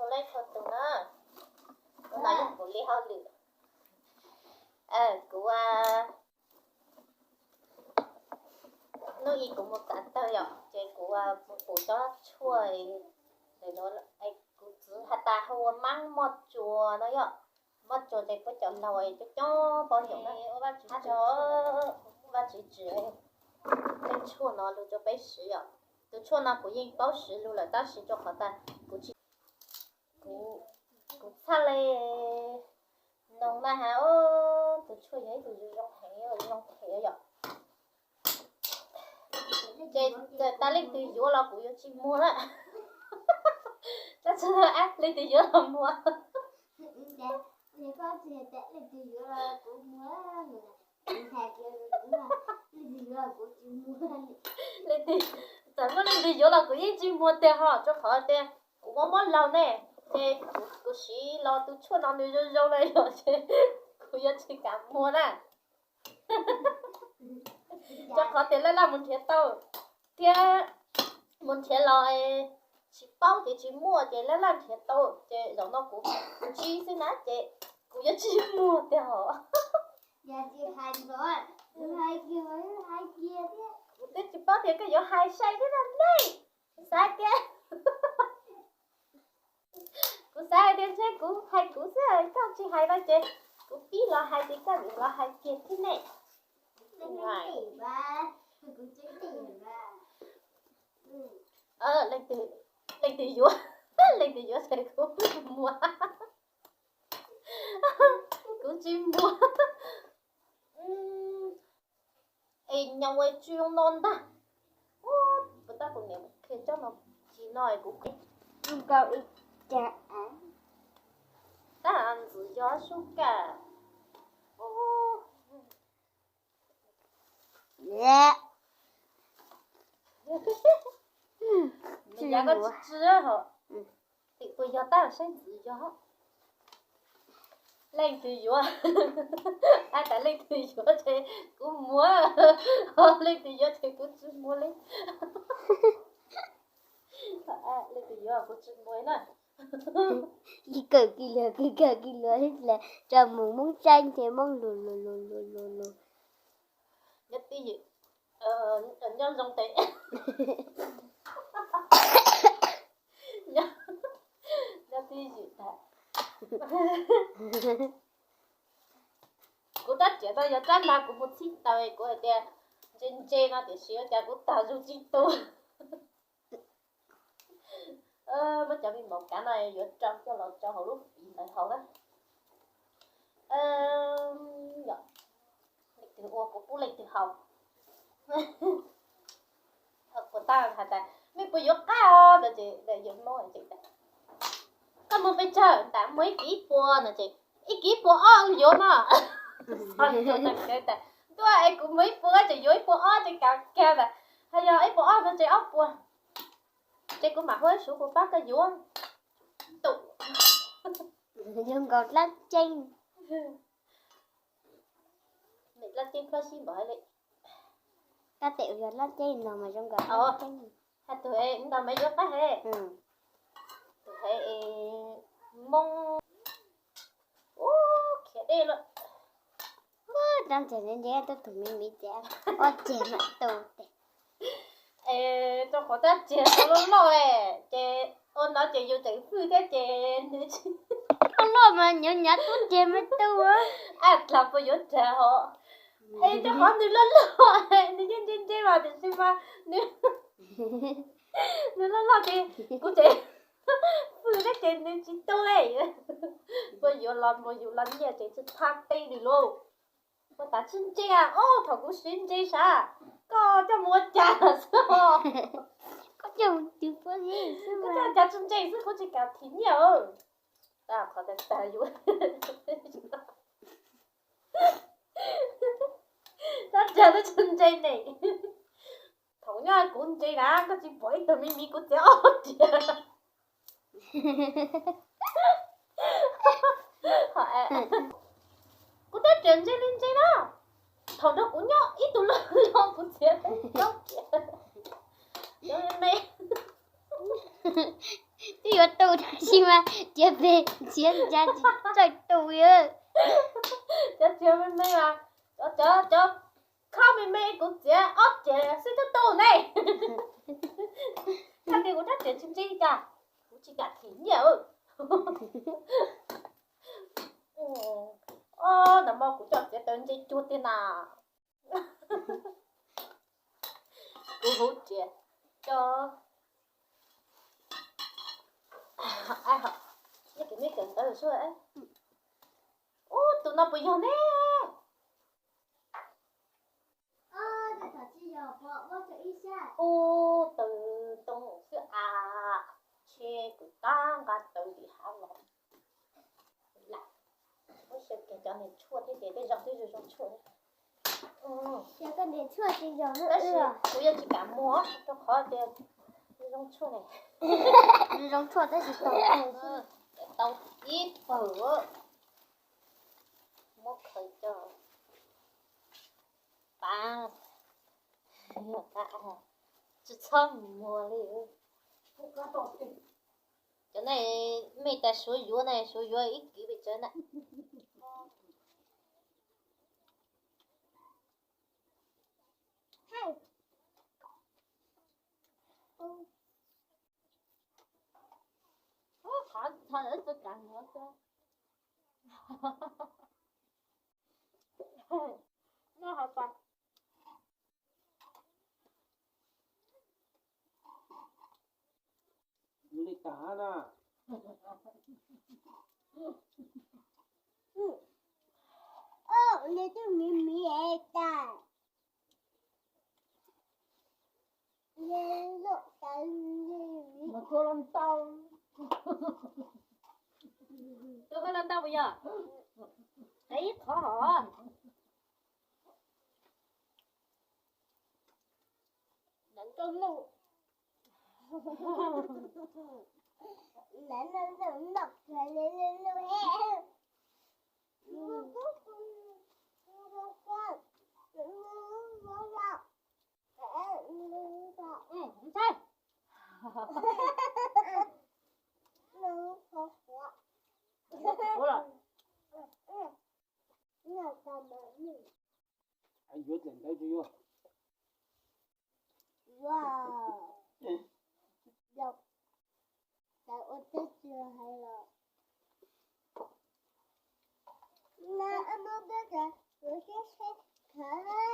Ua li txhua tus na, hnub no yog kuv li hauj lwm. Kuv, hnub ib kuv mus tav tawg yom, ces kuv mus pum cov tshuaj, kuv txiv has tas hu ua mab moj tsua no yom. Moj tsua ces peb cov laus coob coob paub nyob na, ua Vajtswv tsaug, Vajtswv tsim tej tshuaj no lug rau peb siv yom. Tus tshuaj no kuv yeej paub siv lug lawm tab sis rau qhov tas kuv tsis, kuv, kuv txhaj le noog na has, tus tshuaj yog ib tug zoo heev, zoo heev yom. Ces txawm tas leej twg yuav los kuv yuav tsis muag na. Tab sis leej twg yuav los muag. Leej twg, txawm muaj leej twg yuav los kuv yeej tsis muag tiag hos, rau qhov tias kuv muaj mob laug ne, ces kuv siv los tus tshuaj no nws zoo zoo na yom, ces kuv yuav tsis kam muag na. Rau qhov tias laj laj mus nrhiav tau, thiab mus nrhiav los tsis paub ces tsis muaj, ces laj laj nrhiav tau, ces zaum no kuv ntsib xwb na ces kuv yuav tsis muag tiag hos. Kuv twb tsis paub tias koj yuav hais sai thiab na ne. Xav tias, kuv xav hais tias ntshe kuv hais kuv xwb, koj tsis hais no ces kuv pib los hais ces koj mam los hais kiag thiab ne. Leej twg, leej twg yuav, leej twg yuav ces kuv muag. Kuv tsis muag. Es nyob ua tsis zoo no ntag. Puas tab kuv niam qhia cov no, tsis no kuv qhia zoo nkaus li cas. Tab ntxwv yog sub kaj. Nws yav koj tsis tsw hos. Tim puas yog tab saib ntxwv yog. Leej twg yuav, tas leej twg yuav ces kuv muag, leej twg yuav ces kuv tsis muag li. Leej twg yuav kuv tsis muag na. Kis kawm kis luag, kis kawm kis luag, rau mus Hmoob tsaib nce Hmoob lus lus lus lus lus lus. Nyob twj ywm, nyob zoo tes, nyob twj ywm tas. Kuv rab riam no yog rab nrag kuv mus txhib taws, kuv hais tias ntse ntse no tiam sis ua cas kuv tag zug tsis tu. Muab cov me maum kav no yuav rau coj los rau hauv lub fiv ntawd haus na. Leej twg ua kuv pub leej twg haus. Puas tab hais tas mej puas yuav qab os no ces yawg Hmoob hais tias koj muag pes tsawg tas muag ib kis ib puas no ces ib kis ib puas ob yuav no. Ntuj es kuv muag ib puas ces yuav ib puas ob ces kav kiag ntag, hos yog ib puas ob no ces ob puas. Ces kuv mam hu ib suav kuv pab koj yuav. Tus zoo nkaus dlab ceeb. Dlab ceeb plab sib npaum li. Tab tes yog dlab ceeb no mas zoo nkaus dlab ceeb. Hais tus ntawd mas yuav qab hev. Tus hev Hmoob. Ub, khiav dej lawm. Rab riam ntse ntse tub tug me me ces ob ceg mam tu tes. Es rau qhov rab riam tau loj loj ces ua no ces yus tseem hwj thiab ces nws tsis, loj loj mas nyav nyav tub ceg me tu. Ab, dlaag puas yuav rag hos. Es rau qhov nws loj loj, nws yeej ntse ntse mas tiam sis mas nws, nws loj loj ces kuv tseem hwj thiab ces nws tsis tu li. Puas yuav los mus yus los nyiaj ces tsis thab teb li lauj. Puas tas tsis ntse a, ob thaum kuv siv ntse sav, koj coj mus ua cas xwb os. Koj coj mus twv pob zeb xwb, koj coj mus cas tsis ntse xwb kuv tsis kam thim nyiaj. Qhov tas tas yus, rab riam twb tsis ntse ne. Thaum nyob kuv ntse na koj tsis pom ib tug me me kuv txiav ob riam. Kuv rab riam ntse li ntse na. Thaum nrog kuv nyob ib tug loj loj kuv txiav peb plaub riam. Cov me me. Twb yuav tu tab sis mas txiav pem txiav ntsa tsis txawj tu. Cov txiav me me mas, cov, cov, cov khob me me kuv txiav ob tsev xwb twb tu ne. Koj tias kuv rab txiav tsis ntsig cas, kuv tsis kam khim nyiaj. Nag hmo kuv coj txiav tau ntse cuag tiag na. Kuv huv txiav cov, nej kawm ntawv sub. Ub, tus no puas yog ne? Ub, tus ntoo xwb as, ntshe kuv tab nqa tawv tim hav los. Lam muab xyaw kiag cov niag tshuaj thiab ces tej zaum twb zoo zoo tshuaj thiab. Tab sis kuv yuav tsis kam muag rau qhov tias zoo tshuaj ne. Zoo tshuaj tab sis tau, tau ib pawg. Muab khaws coj pab, tsis txhob muag li. Cov ne, mej tas suav yuav ne, suav yuav ib kiv pes tsawg na. Li tas na. Nws twb miv miv tas. Mus tua los ntau. Tua koj los ntau puas yog? Ib qhov hos. Yuav tawm ntawv tsis yuav. Tawm ua teb tsis hais los.